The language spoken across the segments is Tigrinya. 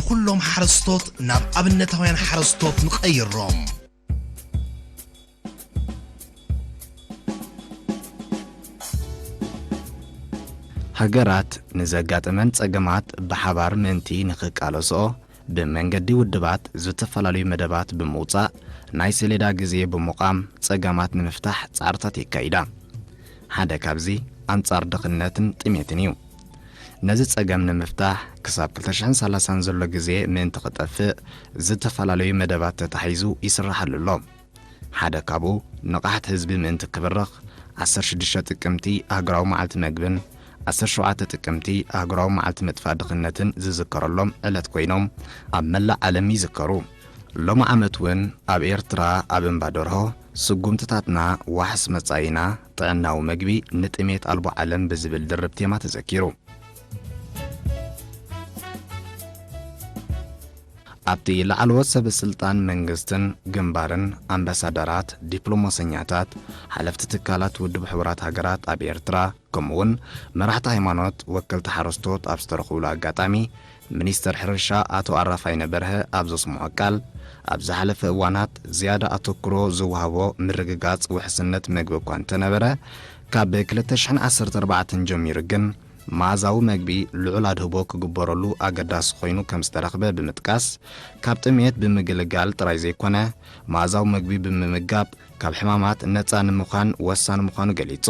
ኩሎም ሓረስቶት ናብ ኣብነታውያን ሓረስቶት ንቐይሮም። ሃገራት ንዘጋጠመን ጸገማት ብሓባር ምእንቲ ንኽቃለስኦ፣ ብመንገዲ ውድባት ዝተፈላለዩ መደባት ብምውጻእ፣ ናይ ሰሌዳ ግዜ ብምቋም ጸገማት ንምፍታሕ ጻዕርታት የካይዳ። ሓደ ካብዚ ኣንጻር ድኽነትን ጥሜትን እዩ። ነዚ ጸገም ንምፍታሕ ክሳብ ክልተ ሽሕን ሰላሳን ዘሎ ግዜ ምእንቲ ክጠፍእ፣ ዝተፈላለዩ መደባት ተታሒዙ ይስርሓሉ ኣሎ። ሓደ ካብኡ ንቕሓት ህዝቢ ምእንቲ ክብርኽ፣ ዓሰርተ ሽዱሽተ ጥቅምቲ ኣህጉራዊ መዓልቲ መግብን ዓሰርተ ሸውዓተ ጥቅምቲ ኣህጉራዊ መዓልቲ ምጥፋእ ድኽነትን ዝዝከረሎም ዕለት ኮይኖም ኣብ መላእ ዓለም ይዝከሩ። ሎሚ ዓመት እውን ኣብ ኤርትራ ኣብ እምባ ደርሆ ስጉምትታትና ዋሕስ መጻኢና ጥዕናዊ መግቢ ንጥሜት ኣልቦ ዓለም ብዝብል ድርብ ቴማ ተዘኪሩ። ኣብቲ ላዕለዎት ሰበ ስልጣን መንግስትን ግንባርን፣ ኣምባሳደራት፣ ዲፕሎማሰኛታት፣ ሓለፍቲ ትካላት ውድብ ሕቡራት ሃገራት ኣብ ኤርትራ፣ ከምኡውን መራሕቲ ሃይማኖት፣ ወከልቲ ሓረስቶት ኣብ ዝተረኽቡሉ ኣጋጣሚ፣ ሚኒስተር ሕርሻ ኣቶ ኣራፋይነ በርሀ ኣብ ዘስምዖ ቃል፣ ኣብ ዝሓለፈ እዋናት ዝያዳ ኣተኩሮ ዝወሃቦ ምርግጋጽ ውሕስነት መግቢ እኳ እንተነበረ፣ ካብ ክልተ ሽሕን ዓሰርተ ኣርባዕተን ጀሚሩ ግን መኣዛዊ መግቢ ልዑል ኣድህቦ ክግበረሉ ኣገዳሲ ኮይኑ ከም ዝተረኽበ ብምጥቃስ፣ ካብ ጥሜት ብምግልጋል ጥራይ ዘይኮነ፣ መኣዛዊ መግቢ ብምምጋብ ካብ ሕማማት ነጻ ንምዃን ወሳኒ ምዃኑ ገሊጹ።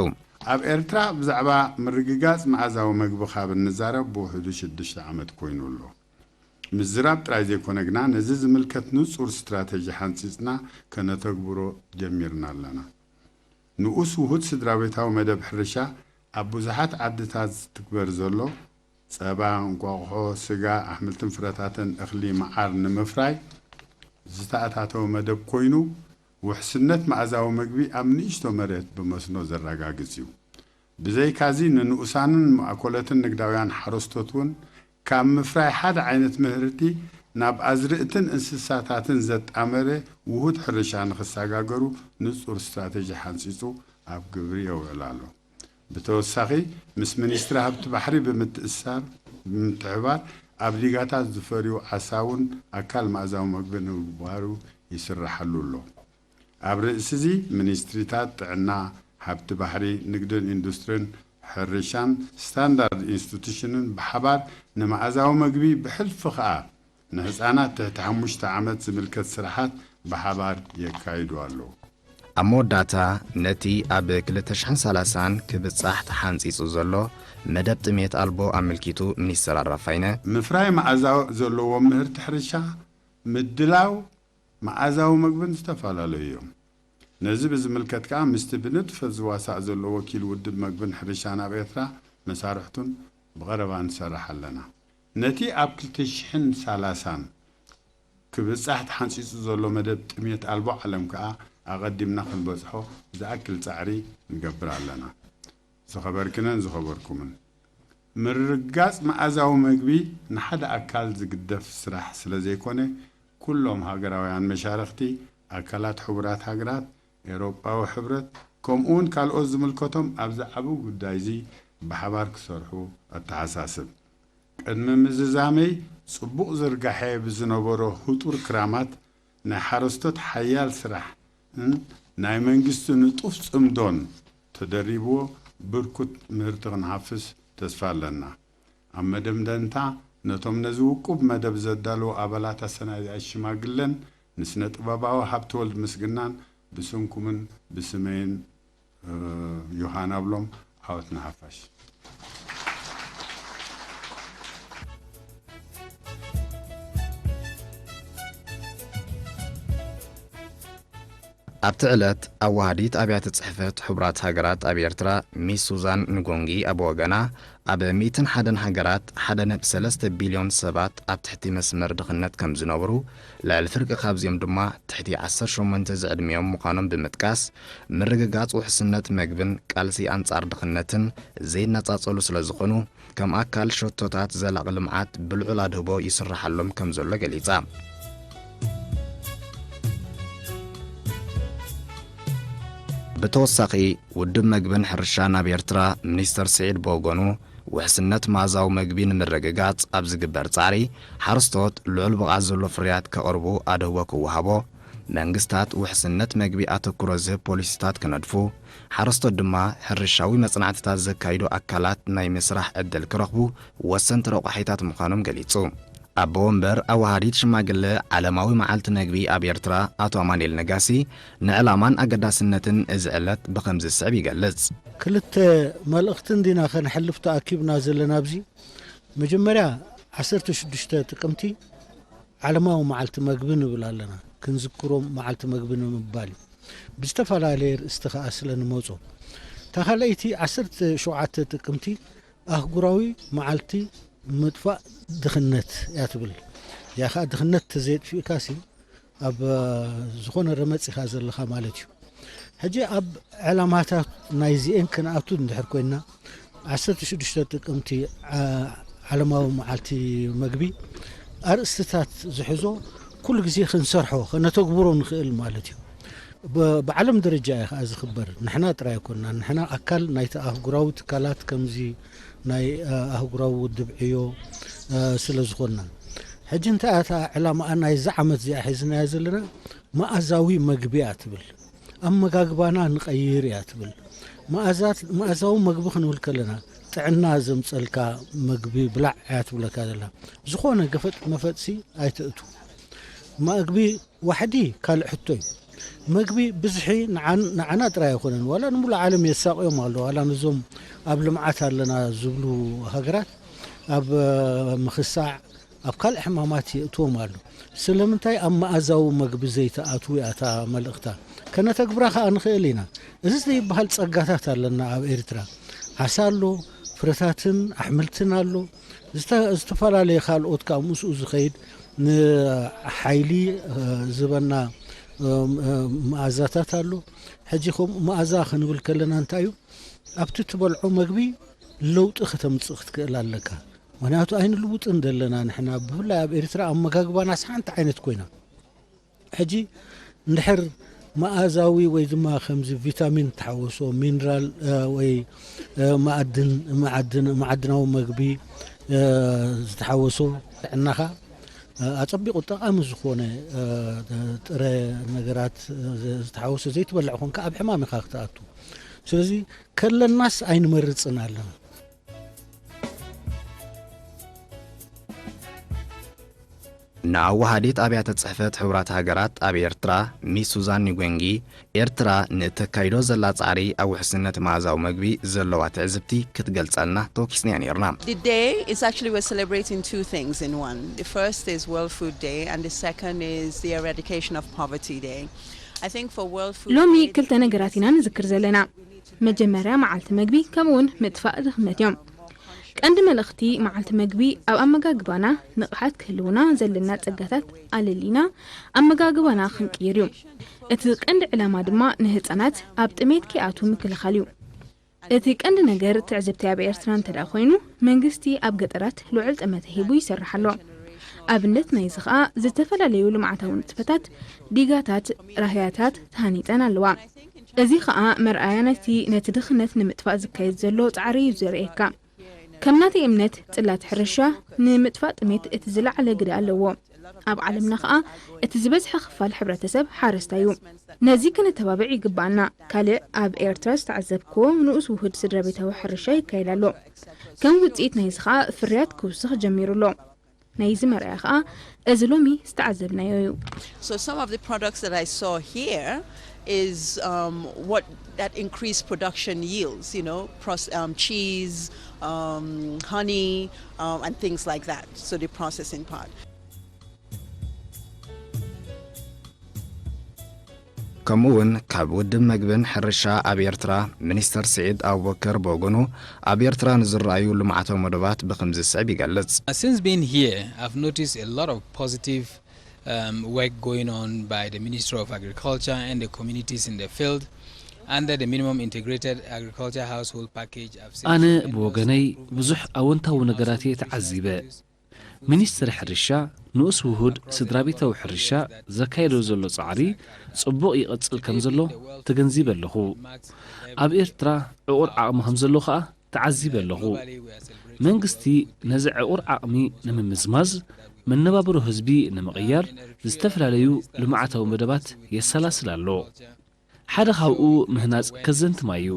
ኣብ ኤርትራ ብዛዕባ ምርግጋጽ መኣዛዊ መግቢ ካብ እንዛረብ ብውሕዱ ሽዱሽተ ዓመት ኮይኑ ኣሎ። ምዝራብ ጥራይ ዘይኮነ ግና፣ ነዚ ዝምልከት ንጹር ስትራተጂ ሓንጺጽና ከነተግብሮ ጀሚርና ኣለና። ንኡስ ውሁድ ስድራቤታዊ መደብ ሕርሻ ኣብ ብዙሓት ዓድታት ዝትግበር ዘሎ፣ ጸባ፣ እንቋቑሖ፣ ስጋ፣ ኣሕምልትን ፍረታትን እኽሊ፣ መዓር ንምፍራይ ዝተኣታተወ መደብ ኮይኑ፣ ውሕስነት መኣዛዊ መግቢ ኣብ ንእሽቶ መሬት ብመስኖ ዘረጋግጽ እዩ። ብዘይካዚ፣ ንንኡሳንን ማእኮለትን ንግዳውያን ሓረስቶት እውን ካብ ምፍራይ ሓደ ዓይነት ምህርቲ ናብ ኣዝርእትን እንስሳታትን ዘጣመረ ውሁድ ሕርሻ ንኽሰጋገሩ ንጹር ስትራተጂ ሓንጺጹ ኣብ ግብሪ የውዕል ኣሎ። ብተወሳኺ፣ ምስ ሚኒስትሪ ሃብቲ ባሕሪ ብምትእስሳር፣ ብምትሕብባር፣ ኣብ ዲጋታት ዝፈርዩ ዓሳ እውን ኣካል መኣዛዊ መግቢ ንምግባሩ ይስራሓሉ ኣሎ። ኣብ ርእሲ እዚ፣ ሚኒስትሪታት ጥዕና፣ ሃብቲ ባሕሪ፣ ንግድን ኢንዱስትሪን፣ ሕርሻን ስታንዳርድ ኢንስቲቱሽንን ብሓባር ንመኣዛዊ መግቢ፣ ብሕልፊ ከኣ ንህጻናት ትሕቲ ሓሙሽተ ዓመት ዝምልከት ስራሓት ብሓባር የካይዱ ኣለዉ። ኣብ መወዳእታ፣ ነቲ ኣብ ክልተ ሽሕን ሰላሳን ክብጻሕ ተሓንጺጹ ዘሎ መደብ ጥሜት ኣልቦ ኣመልኪቱ፣ ሚኒስተር ኣራፋይነ፣ ምፍራይ መኣዛ ዘለዎም ምህርቲ ሕርሻ፣ ምድላው መኣዛዊ መግብን ዝተፈላለዩ እዮም። ነዚ ብዝምልከት ከኣ ምስቲ ብንጥፈት ዝዋሳእ ዘሎ ወኪል ውድብ መግብን ሕርሻን ኣብ ኤርትራ መሳርሕቱን ብቐረባ ንሰርሕ ኣለና። ነቲ ኣብ ክልተ ሽሕን ሰላሳን ክብጻሕ ተሓንጺጹ ዘሎ መደብ ጥሜት ኣልቦ ዓለም ከኣ ኣቐዲምና ክንበጽሖ ዝኣክል ጻዕሪ ንገብር ኣለና። ዝኸበርክንን ዝኸበርኩምን፣ ምርግጋጽ መኣዛዊ መግቢ ንሓደ ኣካል ዝግደፍ ስራሕ ስለ ዘይኮነ፣ ኩሎም ሃገራውያን መሻርኽቲ፣ ኣካላት ሕቡራት ሃገራት፣ ኤውሮጳዊ ሕብረት፣ ከምኡውን ካልኦት ዝምልከቶም ኣብዚ ዓቢ ጉዳይዚ ብሓባር ክሰርሑ ኣተሓሳስብ። ቅድሚ ምዝዛመይ፣ ጽቡቕ ዝርጋሐ ብዝነበሮ ህጡር ክራማት፣ ናይ ሓረስቶት ሓያል ስራሕን ናይ መንግስቲ ንጡፍ ጽምዶን ተደሪብዎ፣ ብርኩት ምህርቲ ክንሃፍስ ተስፋ ኣለና። ኣብ መደምደምታ፣ ነቶም ነዚ ውቁብ መደብ ዘዳለዉ ኣባላት ኣሰናዳኢት ሽማግለን ንስነ ጥበባዊ ሃብተወልድ ምስግናን ብስምኩምን ብስመይን ዮሃና ኣብሎም። ዓወት ንሓፋሽ። ኣብቲ ዕለት፣ ኣዋሃዲት ኣብያተ ጽሕፈት ሕቡራት ሃገራት ኣብ ኤርትራ ሚስ ሱዛን ንጎንጊ ኣብ ወገና፣ ኣብ ሚእትን ሓደን ሃገራት ሓደ ነጥቢ ሰለስተ ቢልዮን ሰባት ኣብ ትሕቲ መስመር ድኽነት ከም ዝነብሩ፣ ልዕሊ ፍርቂ ካብዚኦም ድማ ትሕቲ ዓሰርተ ሸሞንተ ዝዕድሚኦም ምዃኖም ብምጥቃስ፣ ምርግጋጽ ውሕስነት መግብን ቃልሲ ኣንጻር ድኽነትን ዘይነጻጸሉ ስለ ዝኾኑ፣ ከም ኣካል ሸቶታት ዘላቒ ልምዓት ብልዑል ኣድህቦ ይስርሓሎም ከም ዘሎ ገሊጻ። ብተወሳኺ፣ ውድብ መግብን ሕርሻን ኣብ ኤርትራ፣ ሚኒስተር ስዒድ ብወገኑ፣ ውሕስነት መኣዛዊ መግቢ ንምርግጋጽ ኣብ ዝግበር ጻዕሪ፣ ሓረስቶት ልዑል ብቕዓት ዘሎ ፍርያት ከቕርቡ ኣድህቦ ክወሃቦ፣ መንግስታት ውሕስነት መግቢ ኣተኩሮ ዝህብ ፖሊሲታት ክነድፉ፣ ሓረስቶት ድማ ሕርሻዊ መጽናዕትታት ዘካይዱ ኣካላት ናይ ምስራሕ ዕድል ክረኽቡ ወሰንቲ ረቋሒታት ምዃኖም ገሊጹ። ኣቦ ወንበር ኣወሃዲት ሽማግለ ዓለማዊ መዓልቲ መግቢ ኣብ ኤርትራ ኣቶ ኣማኑኤል ነጋሲ፣ ንዕላማን ኣገዳስነትን እዚ ዕለት ብኸምዚ ዝስዕብ ይገልጽ። ክልተ መልእኽቲ እንዲና ከነሕልፍ ተኣኪብና ዘለና ኣብዚ። መጀመርያ ዓሰርተ ሽዱሽተ ጥቅምቲ ዓለማዊ መዓልቲ መግቢ ንብል ኣለና። ክንዝክሮም መዓልቲ መግቢ ንምባል እዩ። ብዝተፈላለየ ርእስቲ ከኣ ስለ ንመጾ። እታ ካልኣይቲ ዓሰርተ ሸውዓተ ጥቅምቲ ኣህጉራዊ መዓልቲ ምጥፋእ ድኽነት እያ ትብል። ያ ከኣ ድኽነት ተዘየጥፊእካሲ ኣብ ዝኾነ ረመጽ ኢኻ ዘለኻ ማለት እዩ። ሕጂ ኣብ ዕላማታት ናይዚኤን ክንኣቱ እንድሕር ኮይንና፣ ዓሰርተ ሽዱሽተ ጥቅምቲ ዓ-፣ ዓለማዊ መዓልቲ መግቢ ኣርእስትታት ዝሕዞ ኩሉ ግዜ ክንሰርሖ፣ ከነተግብሮ ንኽእል ማለት እዩ። ብ-፣ ብዓለም ደረጃ እዩ ከኣ ዝኽበር። ንሕና ጥራይ ኣይኮንና፣ ንሕና ኣካል ናይቲ ኣህጉራዊ ትካላት ከምዚ ናይ፣ እ፣ ኣህጉራዊ ውድብ ዕዮ፣ እ፣ ስለ ዝኾንና። ሕጂ እንታይ እያ እታ ዕላማኣ ናይዚ ዓመት እዚኣ ሒዝናያ ዘለና? መኣዛዊ መግቢ እያ ትብል። ኣመጋግባና ንቐይር እያ ትብል። መኣዛት-፣ መኣዛዊ መግቢ ክንብል ከለና ጥዕና ዘምጸልካ መግቢ ብላዕ እያ ትብለካ ዘላ። ዝኾነ ገፈጥ መፈጥሲ ኣይተእቱ። መግቢ ዋሕዲ ካልእ ሕቶ እዩ። መግቢ ብዝሒ ንዓን-፣ ንዓና ጥራይ ኣይኮነን፣ ዋላ ንምሉእ ዓለም የሳቕዮም ኣሎ። ዋላ ነዞም ኣብ ልምዓት ኣለና ዝብሉ ሃገራት ኣብ፣ እ፣ ምኽሳዕ፣ ኣብ ካልእ ሕማማት የእትዎም ኣሎ። ስለምንታይ ኣብ መኣዛዊ መግቢ ዘይትኣትው እያ እታ መልእኽታ። ከነተግብራ ከኣ ንኽእል ኢና። እዚ ዘይበሃል ጸጋታት ኣለና ኣብ ኤርትራ። ዓሳ ኣሎ፣ ፍረታትን ኣሕምልትን ኣሎ። ዝተ-፣ ዝተፈላለየ ካልኦት ከኣ ምስኡ ዝኸይድ ንሓይሊ፣ እ፣ ዝህበና፣ እ፣ እ፣ መኣዛታት ኣሎ። ሕጂ ከምኡ መኣዛ ክንብል ከለና እንታይ እዩ? ኣብቲ ትበልዖ መግቢ ለውጢ ከተምጽእ ክትክእል ኣለካ። ምኽንያቱ ኣይንልውጥን ዘለና ንሕና፣ ብፍላይ ኣብ ኤርትራ ኣመጋግባናስ ሓንቲ ዓይነት ኮይና። ሕጂ እንድሕር መኣዛዊ ወይ ድማ ከምዚ ቪታሚን ተሓወሶ፣ ሚነራል፣ እ፣ ወይ፣ እ፣ መኣድን፣ መዓድን፣ መዓድናዊ መግቢ፣ እ፣ ዝተሓወሶ ጥዕናኻ፣ እ፣ ኣጸቢቑ ጠቓሚ ዝኾነ፣ እ፣ ጥረ ነገራት፣ እ፣ ዝተሓወሶ ዘይትበልዕ ኮንካ ኣብ ሕማም ኢኻ ክትኣቱ። ስለዚ ከለናስ ኣይንመርጽን ኣለና። ንኣወሃዲት ኣብያተ ጽሕፈት ሕቡራት ሃገራት ኣብ ኤርትራ ሚስ ሱዛን ኒጎንጊ፣ ኤርትራ ንእተካይዶ ዘላ ጻዕሪ ኣብ ውሕስነት መኣዛዊ መግቢ ዘለዋ ትዕዝብቲ ክትገልጸልና ተወኪስናያ ነይርና። The day is actually, we're celebrating two things in one. The first is World Food Day, and the second is the eradication of poverty day. I think for World Food ሎሚ Day, ክልተ ነገራት ኢና ንዝክር ዘለና። መጀመርያ መዓልቲ መግቢ፣ ከምኡውን ምጥፋእ ድኽነት እዮም። ቀንዲ መልእኽቲ መዓልቲ መግቢ ኣብ ኣመጋግባና ንቕሓት ክህልውና ዘለና ጸጋታት ኣለሊና ኣመጋግባና ክንቅይር እዩ። እቲ ቀንዲ ዕላማ ድማ ንህጻናት ኣብ ጥሜት ከይኣትዉ ምክልኻል እዩ። እቲ ቀንዲ ነገር ትዕዝብቲ ኣብ ኤርትራ እንተደኣ ኮይኑ፣ መንግስቲ ኣብ ገጠራት ልዑል ጠመተ ሂቡ ይሰርሕ ኣሎ። ኣብነት ናይዚ ኸኣ ዝተፈላለዩ ልምዓታዊ ንጥፈታት፣ ዲጋታት፣ ራህያታት ተሃኒጸን ኣለዋ። እዚ ኸኣ መርኣያ ናይቲ ነቲ ድኽነት ንምጥፋእ ዝካየድ ዘሎ ጻዕሪ እዩ ዘርእየካ። ከም ናተይ እምነት፣ ጽላት ሕርሻ ንምጥፋእ ጥሜት እቲ ዝለዓለ ግደ ኣለዎ። ኣብ ዓለምና ኸኣ እቲ ዝበዝሐ ክፋል ሕብረተሰብ ሓረስታይ እዩ። ነዚ ክንተባብዕ ይግባኣና። ካልእ ኣብ ኤርትራ ዝተዓዘብክዎ ንኡስ ውሁድ ስድራ ቤታዊ ሕርሻ ይካየድ ኣሎ። ከም ውጽኢት ናይዚ ኸኣ ፍርያት ክውስኽ ጀሚሩ ኣሎ። ናይዚ መርኣያ ኸኣ እዚ ሎሚ ዝተዓዘብናዮ እዩ። So some of the products that I saw here is, um, what that increased production yields, you know, proce-, um, cheese, um, honey, um, and things like that. So the processing part. ከምኡ እውን ካብ ውድብ መግብን ሕርሻ ኣብ ኤርትራ ሚኒስተር ስዒድ ኣቡበከር ብወገኑ፣ ኣብ ኤርትራ ንዝረኣዩ ልምዓታዊ መደባት ብኸምዚ ዝስዕብ ይገልጽ። Uh, since being here, I've noticed a lot of positive, um, work going on by the Ministry of Agriculture and the communities in the field under the minimum integrated agriculture household package. I've seen ኣነ tremendous ብወገነይ improvements ብዙሕ ኣወንታዊ in ነገራት እየ household ተዓዚበ። Nutrition Service. ሚኒስትሪ ሕርሻ ንኡስ ውሁድ ስድራ ቤታዊ ሕርሻ ዘካየዶ ዘሎ ጻዕሪ ጽቡቕ ይቕጽል ከም ዘሎ ተገንዚበ ኣለኹ። ኣብ ኤርትራ ዕቑር ዓቕሚ ከም ዘሎ ኸኣ ተዓዚበ ኣለኹ። መንግስቲ ነዚ ዕቑር ዓቕሚ ንምምዝማዝ፣ መነባብሮ ህዝቢ ንምቕያር ዝተፈላለዩ ልምዓታዊ መደባት የሰላስል ኣሎ። ሓደ ካብኡ ምህናጽ ከዘንቲ ማይ እዩ።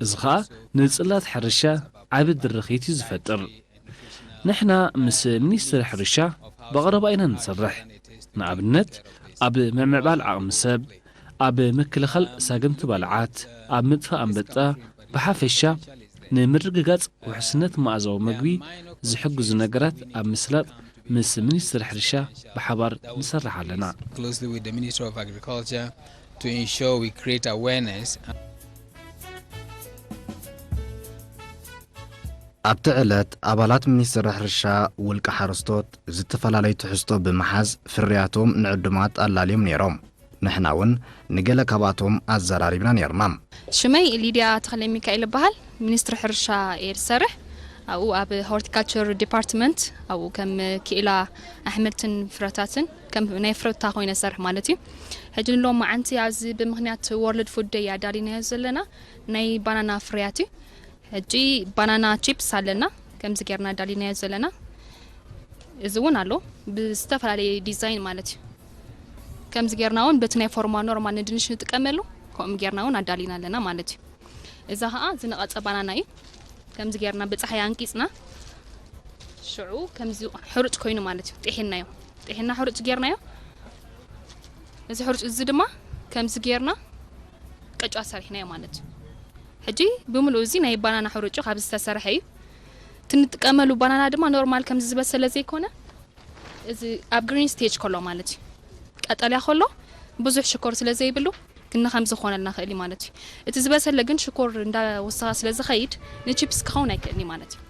እዚ ኸኣ ንጽላት ሕርሻ ዓቢ ድርኺት እዩ ዝፈጥር። ንሕና ምስ ሚኒስትሪ ሕርሻ ብቐረባ ኢና ንሰርሕ። ንኣብነት፣ ኣብ ምምዕባል ዓቕሚ ሰብ፣ ኣብ ምክልኻል ሳግምቲ ባልዓት፣ ኣብ ምጥፋእ ኣንበጣ፣ ብሓፈሻ ንምርግጋጽ ውሕስነት መኣዛዊ መግቢ ዝሕግዙ ነገራት ኣብ ምስላጥ ምስ ሚኒስትሪ ሕርሻ ብሓባር ንሰርሕ ኣለና። Closely with the Ministry of Agriculture to ensure we create awareness. ኣብቲ ዕለት ኣባላት ሚኒስትሪ ሕርሻ ውልቀ ሓረስቶት ዝተፈላለዩ ትሕዝቶ ብምሓዝ ፍርያቶም ንዕዱማት ኣላልዮም ነይሮም። ንሕና እውን ንገለ ካብኣቶም ኣዘራሪብና ነይርና። ሽመይ ሊድያ ተኽለ ሚካኤል ይበሃል። ሚኒስትሪ ሕርሻ እየ ዝሰርሕ። ኣብኡ ኣብ ሆርቲካልቸር ዲፓርትመንት ኣብኡ ከም ክኢላ ኣሕምልትን ፍረታትን ከም ናይ ፍረታ ኮይነ ዝሰርሕ ማለት እዩ። ሕጂ ንሎም መዓንቲ ኣብዚ ብምክንያት ወርልድ ፉድ ደይ ኣዳሊናዮ ዘለና ናይ ባናና ፍርያት እዩ። ሕጂ ባናና ቺፕስ ኣለና፣ ከምዚ ጌርና ኣዳሊናዮ ዘለና። እዚ እውን ኣሎ ብዝተፈላለየ ዲዛይን ማለት እዩ። ከምዚ ጌርና እውን በቲ ናይ ፎርማ ኖርማል ንድንሽ ንጥቀመሉ ከምኡ ጌርና እውን ኣዳሊና ኣለና ማለት እዩ። እዛ ኸዓ ዝነቐጸ ባናና እዩ። ከምዚ ጌርና ብፀሓይ ኣንቂፅና ሽዑ ከምዚ ሕሩጭ ኮይኑ ማለት እዩ። ጢሒናዮ ጢሒና ሕሩጭ ጌርናዮ። እዚ ሕሩጭ እዚ ድማ ከምዚ ጌርና ቅጫ ሰሪሕናዮ ማለት እዩ። ሕጂ ብምሉእ እዚ ናይ ባናና ሕሩጭ ካብ ዝተሰርሐ እዩ። እቲ ንጥቀመሉ ባናና ድማ ኖርማል ከምዚ ዝበሰለ ዘይኮነ እዚ ኣብ ግሪን ስቴጅ ከሎ ማለት እዩ። ቀጠልያ ከሎ ብዙሕ ሽኮር ስለ ዘይብሉ ግን ከምዚ ክኾነልና ክእል እዩ ማለት እዩ። እቲ ዝበሰለ ግን ሽኮር እንዳወሰኻ ስለ ዝኸይድ ንቺፕስ ክኸውን ኣይክእልን እዩ ማለት እዩ።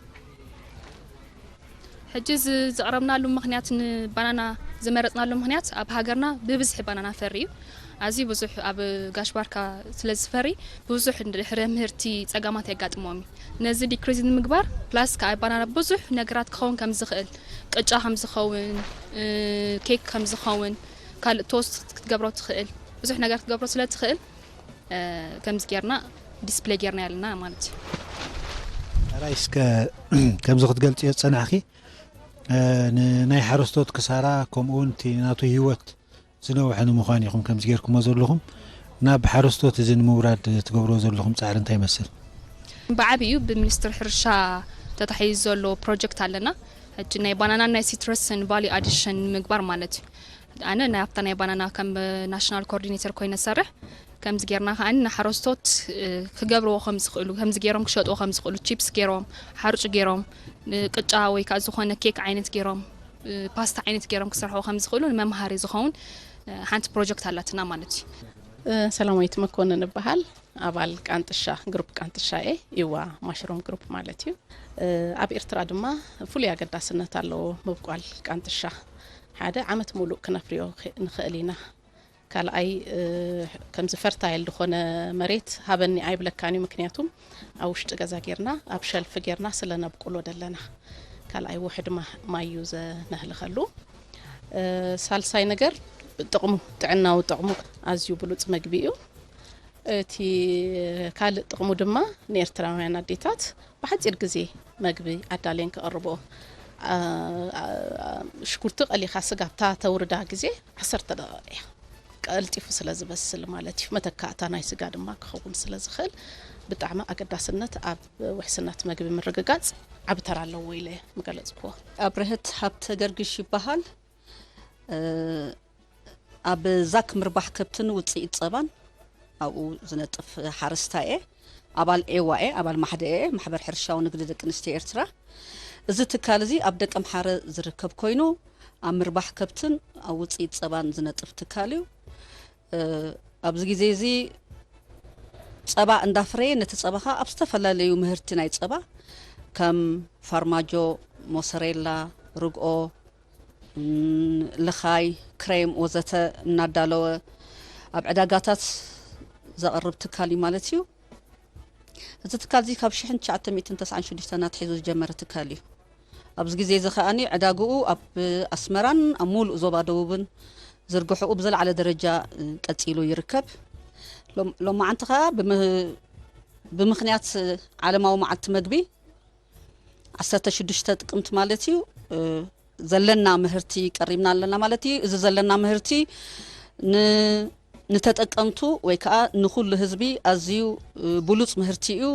ሕጂ እዚ ዘቕረብናሉ ምኽንያት ንባናና ዝመረፅናሉ ምኽንያት ኣብ ሃገርና ብብዝሒ ባናና ፈሪ እዩ። ኣዝዩ ብዙሕ ኣብ ጋሽ ባርካ ስለ ዝፈሪ ብዙሕ ድሕሪ ምህርቲ ፀገማት የጋጥሞም እዩ። ነዚ ዲክሪዝ ንምግባር ፕላስ ከዓ ባናና ብዙሕ ነገራት ክኸውን ከም ዝኽእል ቅጫ ከም ዝኸውን እ፣ ኬክ ከም ዝኸውን ካልእ ቶስት ክትገብሮ ትኽእል ብዙሕ ነገር ክትገብሮ ስለ ትኽእል እ፣ ከምዚ ጌርና ዲስፕሌይ ጌርና ያለና ማለት እዩ። ራይ እስከ ከምዚ ክትገልጽዮ ዝጸናሕኪ እ፣ ንናይ ሓረስቶት ክሳራ ከምኡ እውን እቲ ናቱ ህይወት ዝነውሐ ንምዃን ኢኹም ከምዚ ጌርኩሞ ዘለኹም። ናብ ሓረስቶት እዚ ንምውራድ ትገብርዎ ዘለኹም ጻዕሪ እንታይ ይመስል? ብዓብዩ ብሚኒስትሪ ሕርሻ ተታሒዙ ዘሎ ፕሮጀክት ኣለና። ሕጂ ናይ ባናናን ናይ ሲትረስን ቫልዩ ኣዲሽን ንምግባር ማለት እዩ። ኣነ ናይ ኣብታ ናይ ባናና ከም ናሽናል ኮኦርዲኔተር ኮይነ ዝሰርሕ ከምዚ ጌርና ከዓ ንሓረስቶት እ፣ ክገብርዎ ከም ዝኽእሉ ከምዚ ገይሮም ክሸጥዎ ከም ዝኽእሉ ቺፕስ ገይሮም ሓርጭ ገይሮም እ፣ ቅጫ ወይ ከዓ ዝኾነ ኬክ ዓይነት ገይሮም እ፣ ፓስታ ዓይነት ገይሮም ክሰርሕዎ ከም ዝኽእሉ ንመምሃሪ ዝኸውን እ፣ ሓንቲ ፕሮጀክት ኣላትና ማለት እዩ። ሰላማዊት መኮንን እበሃል። ኣባል ቃንጥሻ ግሩፕ ቃንጥሻ እየ። ኢዋ ማሽሩም ግሩፕ ማለት እዩ። ኣብ ኤርትራ ድማ ፍሉይ ኣገዳስነት ኣለዎ ምብቋል ቃንጥሻ። ሓደ ዓመት ሙሉእ ክነፍርዮ ንኽእል ኢና። ካልኣይ ከምዚ ፈርታይል ዝኾነ መሬት ሃበኒ ኣይብለካን እዩ። ምክንያቱም ኣብ ውሽጢ ገዛ ጌርና ኣብ ሸልፍ ጌርና ስለ ነብቁሎ ደለና። ካልኣይ ውሕድ ማ- ማይ እዩ ዘነህልኸሉ። ሳልሳይ ነገር ጥቕሙ ጥዕናዊ ጥቕሙ ኣዝዩ ብሉፅ መግቢ እዩ። እቲ ካልእ ጥቕሙ ድማ ንኤርትራውያን ኣዴታት ብሓፂር ግዜ መግቢ ኣዳልየን ክቕርብኦ ሽኩርቲ ቀሊኻ ስጋ ኣብታ ተውርዳ ግዜ ዓሰርተ ደቂቕ እያ ቀልጢፉ ስለ ዝበስል ማለት እዩ። መተካእታ ናይ ስጋ ድማ ክኸውን ስለ ዝኽእል ብጣዕሚ ኣገዳስነት ኣብ ውሕስነት መግቢ ምርግጋፅ ዓቢ ተራ ኣለዎ ኢለ ምገለፅክዎ። ኣብርህት ሃብተ ገርግሽ ይበሃል። ኣብ ዛክ ምርባሕ ከብትን ውፅኢት ፀባን ኣብኡ ዝነጥፍ ሓረስታይ እየ። ኣባል ኤዋ እየ፣ ኣባል ማሕደ እየ፣ ማሕበር ሕርሻዊ ንግዲ ደቂ ኣንስትዮ ኤርትራ። እዚ ትካል እዚ ኣብ ደቀምሓረ ዝርከብ ኮይኑ ኣብ ምርባሕ ከብትን ኣብ ውፅኢት ፀባን ዝነጥፍ ትካል እዩ። ኣብዚ ግዜ እዚ ፀባ እንዳፍረየ ነቲ ፀባ ከዓ ኣብ ዝተፈላለዩ ምህርቲ ናይ ፀባ ከም ፋርማጆ፣ ሞሰሬላ፣ ርግኦ፣ ልኻይ፣ ክሬም ወዘተ እናዳለወ ኣብ ዕዳጋታት ዘቕርብ ትካል እዩ ማለት እዩ። እዚ ትካል እዚ ካብ ሽሕን ትሽዓተ ሚእትን ተስዓን ሽዱሽተን ኣትሒዙ ዝጀመረ ትካል እዩ። ኣብዚ ግዜ እዚ ከኣ ዕዳግኡ ኣብ ኣስመራን ኣብ ሙሉእ ዞባ ደቡብን ዝርግሕኡ ብዝለዓለ ደረጃ ቀጺሉ ይርከብ። ሎም- ሎማዓንቲ ከኣ ብመ- ብምኽንያት ዓለማዊ መዓልቲ መግቢ ዓሰርተ ሽዱሽተ ጥቅምቲ ማለት እዩ፣ እ፣ ዘለና ምህርቲ ቀሪብና ኣለና ማለት እዩ። እዚ ዘለና ምህርቲ ን-፣ ንተጠቀምቱ ወይ ከዓ ንኹሉ ህዝቢ ኣዝዩ፣ እ፣ ብሉጽ ምህርቲ እዩ።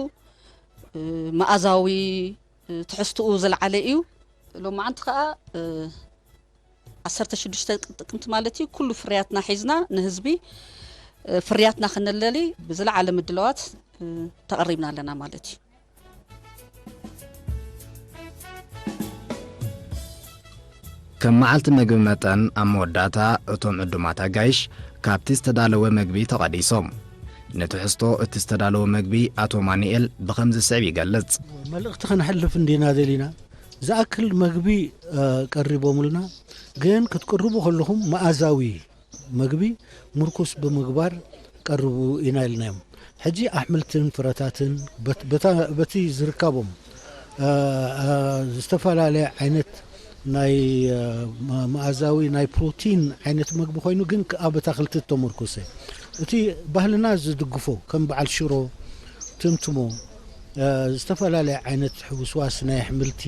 እ፣ መኣዛዊ፣ እ፣ ትሕዝትኡ ዝለዓለ እዩ። ሎማዓንቲ ከዓ፣ እ፣ ዓሰርተ ሽዱሽተ ጥቅምቲ ማለት እዩ፣ ኩሉ ፍርያትና ሒዝና ንህዝቢ፣ እ፣ ፍርያትና ክነለሊ ብዝለዓለ ምድላዋት፣ እ፣ ተቐሪብና ኣለና ማለት እዩ። ከም መዓልቲ መግቢ መጠን፣ ኣብ መወዳእታ እቶም ዕዱማት ኣጋይሽ ካብቲ ዝተዳለወ መግቢ ተቐዲሶም። ንትሕዝቶ እቲ ዝተዳለወ መግቢ ኣቶ ማኑኤል ብኸምዚ ዝስዕብ ይገልጽ። መልእኽቲ ከነሕልፍ እንዲና ደሊና። ዝኣክል መግቢ፣ እ፣ ቀሪቦምልና፣ ግን ክትቅርቡ ከለኹም መኣዛዊ መግቢ ምርኩስ ብምግባር ቀርቡ ኢና ኢልናዮም። ሕጂ ኣሕምልትን ፍረታትን በት-፣ በታ-፣ በቲ ዝርካቦም፣ እ፣ እ፣ ዝተፈላለየ ዓይነት ናይ፣ እ፣ መ-፣ መኣዛዊ ናይ ፕሮቲን ዓይነት መግቢ ኮይኑ፣ ግን ከኣ በታ ክልተ ተመርኮሰ። እቲ ባህልና ዝድግፎ ከም በዓል ሽሮ፣ ትምትሞ፣ እ፣ ዝተፈላለየ ዓይነት ሕውስዋስ ናይ ኣሕምልቲ፣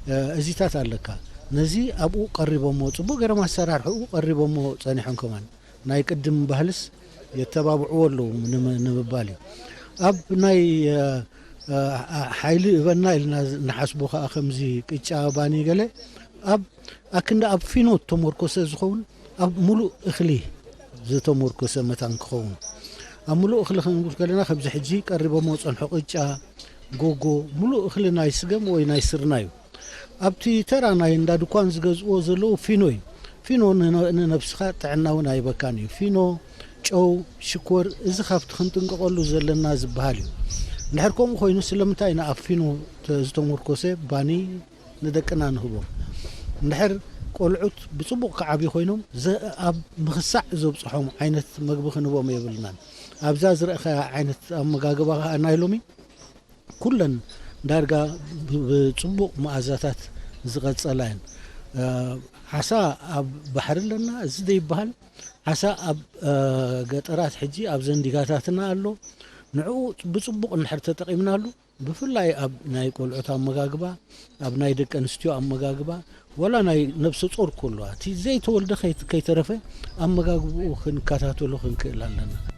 እ፣ እዚታት ኣለካ። ነዚ ኣብኡ ቀሪቦሞ፣ ጽቡቕ ገይሮም ኣሰራርሕኡ ቀሪቦሞ ጸኒሖም ከማን። ናይ ቅድም ባህልስ የተባብዕዎ ኣለዉ ንም-፣ ንምባል እዩ። ኣብ ናይ፣ እ፣ እ፣ ሓይሊ እበና ኢልና ንሓስቦ ከኣ ከምዚ ቅጫ፣ ባኒ ገለ ኣብ ኣክንዲ ኣብ ፊኖ ተመርኮሰ ዝኸውን ኣብ ሙሉእ እኽሊ ዝተመርኮሰ መታን ክኸውን። ኣብ ሙሉእ እኽሊ ክንብል ከለና ከምዚ ሕጂ ቀሪቦሞ ዝጸንሑ ቅጫ፣ ጎጎ፣ ሙሉእ እኽሊ ናይ ስገም ወይ ናይ ስርና እዩ። ኣብቲ ተራ ናይ እንዳ ድኳን ዝገዝእዎ ዘለዉ ፊኖ እዩ። ፊኖ ንነ-፣ ንነብስኻ ጥዕና እውን ኣይበካን እዩ። ፊኖ፣ ጨው፣ ሽኮር፣ እዚ ካብቲ ክንጥንቀቐሉ ዘለና ዝበሃል እዩ። እንድሕር ከምኡ ኮይኑ ስለምንታይ ኢና ኣብ ፊኖ ተ-፣ ዝተመርኮሰ ባኒ ንደቅና ንህቦም? እንድሕር ቆልዑት ብጽቡቕ ክዓብዩ ኮይኖም ዘ-፣ ኣብ ምኽሳዕ ዘብጽሖም ዓይነት መግቢ ክንህቦም የብልናን። ኣብዛ ዝረእኻያ ዓይነት ኣመጋግባ ከኣ ናይ ሎሚ ኩለን ዳርጋ ብ-፣ ብጽቡቕ መኣዛታት ዝቐጸላ እየን። እ፣ ዓሳ ኣብ ባሕሪ ኣለና፣ እዚ ዘይበሃል ዓሳ ኣብ፣ እ፣ ገጠራት ሕጂ ኣብዘን ዲጋታትና ኣሎ። ንዕኡ ብጽቡቕ እንድሕር ተጠቒምናሉ፣ ብፍላይ ኣብ ናይ ቆልዑት ኣመጋግባ፣ ኣብ ናይ ደቂ ኣንስትዮ ኣመጋግባ፣ ወላ ናይ ነብሰ ጾር ከለዋ፣ እቲ ዘይተወልደ ከይት-፣ ከይተረፈ ኣመጋግብኡ ክንከታተሎ ክንክእል ኣለና።